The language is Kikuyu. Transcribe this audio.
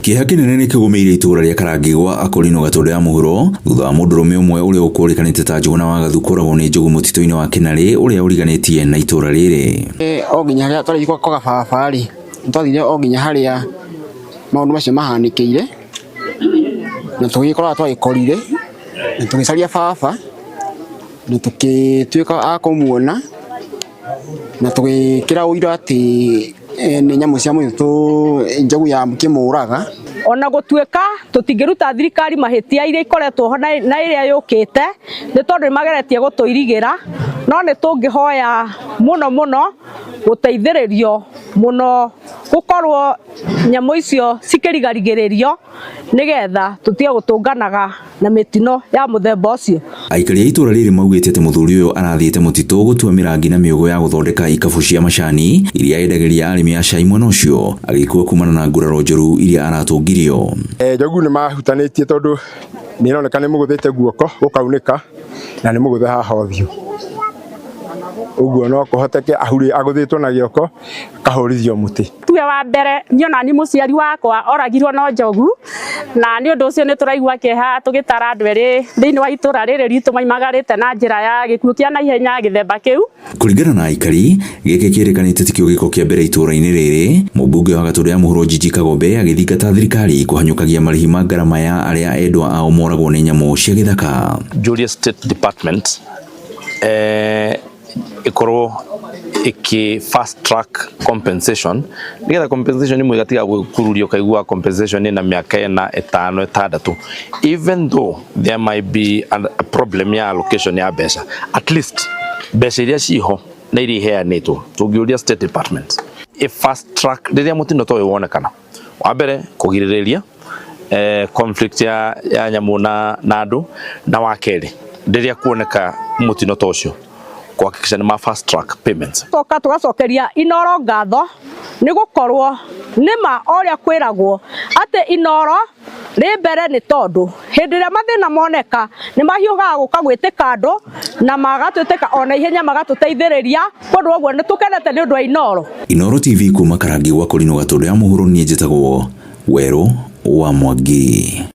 Kĩeha kĩnene nĩ kĩgũmĩire itũũra rĩa Karangi gwa Akorino Gatũndũ ya mũhuro thutha wa mũndũrũme ũmwe ũrĩa ũkũrĩkanĩte ta Njũgũna wa Gathu kũragwo nĩ njogu mũtitũ-inĩ wa Kĩnarĩ ũrĩa ũriganĩtie na itũũra rĩrĩ. O nginya harĩa twarĩkia kwaga baba rĩ, nĩtwathire o nginya harĩa maũndũ macio mahanĩkĩire, na tũgĩgĩkora twagĩkorire, na tũgĩcaria baba, na tũgĩtuĩka a kũmuona, na tũgĩkĩra ũira atĩ nĩ nyamũ cia mũtitũ njogu yakĩmũraga. Ona gũtuĩka tũtingĩruta thirikari mahĩtia iria ikoretwo ho na ĩrĩa yũkĩte, nĩ tondũ nĩ mageretie gũtũirigĩra, no nĩ tũngĩhoya mũno mũno gũteithĩrĩrio mũno gũkorwo nyamũ icio cikĩrigarigĩrĩrio nĩgetha tũtige gũtũnganaga na mĩtino ya mũthemba ũcio. Aikari a itũũra rĩrĩ maugĩte atĩ mũthuri ũyũ arathiĩte mũtitũ gũtua mĩrangi na mĩũgũ ya gũthondeka ikabu cia macani iria endagĩria arĩmi a cai mwena ũcio, agĩkua kumana na nguraro njũru iria aratũngirio. Njogu nĩ mahutanĩtie tondũ nĩ ĩroneka nĩ mũgũthĩte guoko gũkaunĩka na nĩ mũgũthe haha ũthiũ. Ũguo no kũhoteke agũthĩtwo na gĩoko akahũrithio mũtĩ. Tuge wa mbere niĩ ona ni mũciari wakwa oragirwo no njogu, na nĩ ũndũ ũcio nĩ tũraigua kĩeha tũgĩtara andũ erĩ thĩinĩ wa itũra rĩrĩ ritũ maimagarĩte na njĩra ya gĩkuũ kĩa naihenya gĩthemba kĩu. Kũringana na aikari, gĩkĩ kĩrĩkanĩte tikĩo gĩko kĩa mbere itũũra-inĩ rĩrĩ. Mũmbunge wa Gatũndũ ya mũhuro Gigi Kagombe agĩthingata thirikari kũhanyũkagia marĩhi ma ngarama ya arĩa endwa ao moragwo nĩ nyamũ cia gĩthaka. Julia State Department ikorwo iki fast track compensation nigetha compensation imwe igatiga gwikururio kaigua compensation ina miaka ĩna ĩtano ĩtandatũ, even though there might be a problem ya allocation ya mbeca, at least mbeca iria ciho na iria iheanĩtwo tũngĩũria State Department i fast track rĩrĩa mũtino ta ũyũ wonekana. Wa mbere kũgirĩrĩria conflict ya nyamũ na andũ, na wa kerĩ rĩrĩa kuoneka mũtino ta ũcio kuhakikisha nĩ ma fast track payments. Toka tũgacokeria Inoro ngatho nĩ gũkorwo nĩma ũrĩa kwĩragwo atĩ Inoro rĩ mbere, nĩ tondũ hĩndĩ ĩrĩa mathĩna moneka nĩ mahiũhaga gũka gwĩtĩka andũ na magatwĩtĩka ona ihenya magatũteithĩrĩria. Kũndũ ũguo nĩ tũkenete nĩ ũndũ wa Inoro. Inoro TV kuma Karangi gwa Korino Gatũndũ ya mũhuro, niĩ njĩtagwo Werũ wa Mwangi.